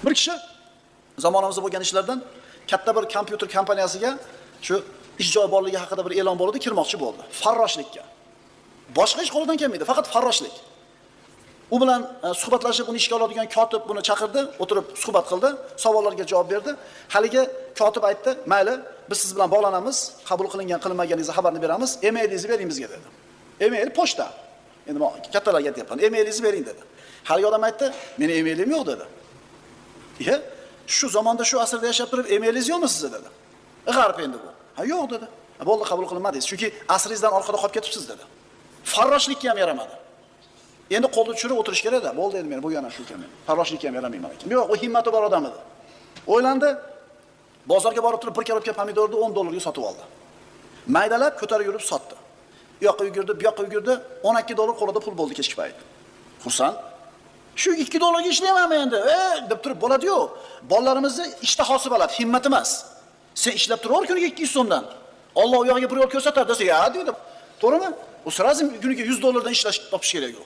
Bir kishi zamonamizda bo'lgan ishlardan katta bir kompyuter kompaniyasiga shu ish joyi borligi haqida bir e'lon bo'ldi, kirmoqchi bo'ldi. Farroshlikka. Boshqa ish qo'lidan kelmaydi, faqat farroshlik. U bilan suhbatlashib, uni ishga oladigan kotib buni chaqirdi, o'tirib suhbat qildi, savollarga javob berdi. Haligi kotib aytdi, "Mayli, biz siz bilan bog'lanamiz, qabul qilingan, qilinmaganingizni xabarni beramiz, e-mailingizni bering bizga" dedi. E-mail pochta. Endi men kattalarga aytyapman, e-mailingizni bering dedi. Haligi odam aytdi, "Meni e-mailim yo'q" dedi. "Iya, shu zamonda, shu asrda yashab turib, e-mailingiz yo'qmi sizni?" dedi. G'arb endi bu. "Ha, yo'q" dedi. "Bo'ldi, qabul qilinmadingiz, chunki asringizdan orqada qolib ketibsiz" dedi. Farroshlikka ham yaramadi. Endi qo'lni tushirib o'tirish kerak-da. Bo'ldi endi men bu yana shu ekan men. Farroshlikka ham yaramayman ekan. Yo'q, u himmati bor odam edi. O'ylandi, bozorga borib turib bir korobka pomidorni 10 dollarga sotib oldi. Maydalab ko'tarib yurib sotdi. U yoqqa yugurdi, bu yoqqa yugurdi, 12 dollar qo'lida pul bo'ldi kechki payt. Xursand. Shu 2 dollarga ishlaymanmi endi? Deb turib bo'ladi-yu. Bolalarimizni ishtahosi bo'ladi, himmati emas. Sen ishlab turaver kuniga 200 so'mdan. Alloh u yog'iga bir yo'l ko'rsatar desa, ya deydi. To'g'rimi? U sразу kuniga 100 dollardan ishlash topish kerak u.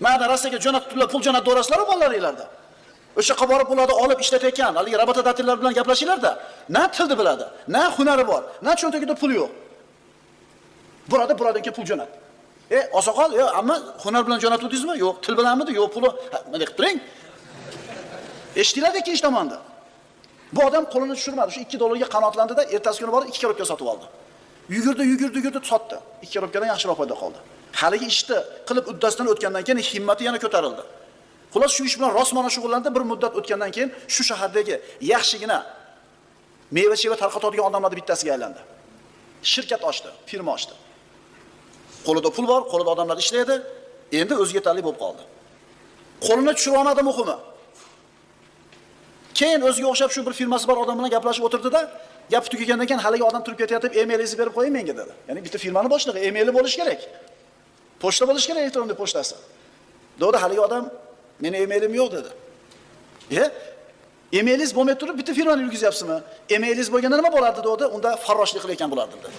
Mana Rossiyaga jo'natib, pul jo'natib do'rasizlar bolalaringlarda. O'sha yoqqa borib ularni olib ishlatayotgan, haligi работодатель lar bilan gaplashinglar-da, na tilni biladi, na hunari bor, na cho'ntagida pul yo'q. Burada buradan keyin pul jo'nat. Osoqol, ammo hunar bilan jo'natuvdingizmi? Yo'q, til bilanmidi? Yo'q, puli, nima qilib turing? Eshitdinglar ikkinchi tomonda. Bu odam qo'lini tushirmadi. Shu 2 dollarga qanoatlandida, ertasi kuni borib 2 korobka sotib oldi. Yugurdi, yugurdi, yugurdi, sotdi. 2 korobkadan yaxshiroq foyda qoldi. Haligi ishni qilib uddasidan o'tgandan keyin himmati yana ko'tarildi. Xullas shu ish bilan rosmona shug'ullandi. Bir muddat o'tgandan keyin shu shahardagi yaxshigina meva-cheva tarqatadigan odamlarning bittasiga aylandi. Shirkat ochdi, firma ochdi. Qo'lida pul bor, qo'lida odamlar ishlaydi. Endi o'ziga yetarli bo'lib qoldi. Qo'lini tushira olmadi muhimi. Keyin o'ziga o'xshab shu bir firmasi bor odam bilan gaplashib o'tirdi-da, gap tugagandan keyin haligi odam turib ketayotib, e-mailingizni berib qo'ying menga dedi. Ya'ni bitta firmani boshlig'i, e-maili bo'lishi kerak. Pochta bo'lishi kerak, elektron pochtasi. Dedi haligi odam, meni e-mailim yo'q dedi. E-mailingiz bo'lmay turib bitta firmani yurgizyapsizmi? E-mailingiz bo'lganda nima bo'lardi dedi. Unda farroshlik qilayotgan bo'lardim dedi.